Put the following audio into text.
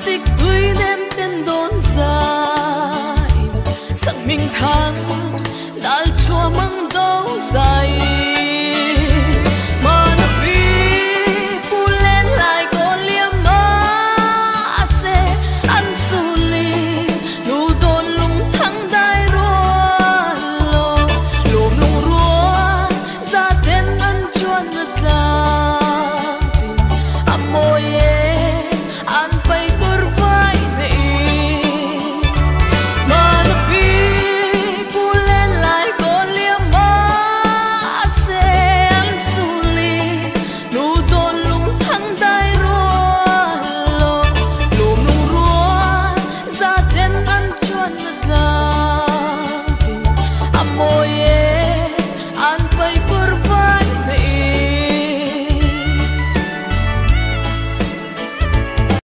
Thlasik tui nem ten dawn zain, Sakhming thang dal chua mang do zain.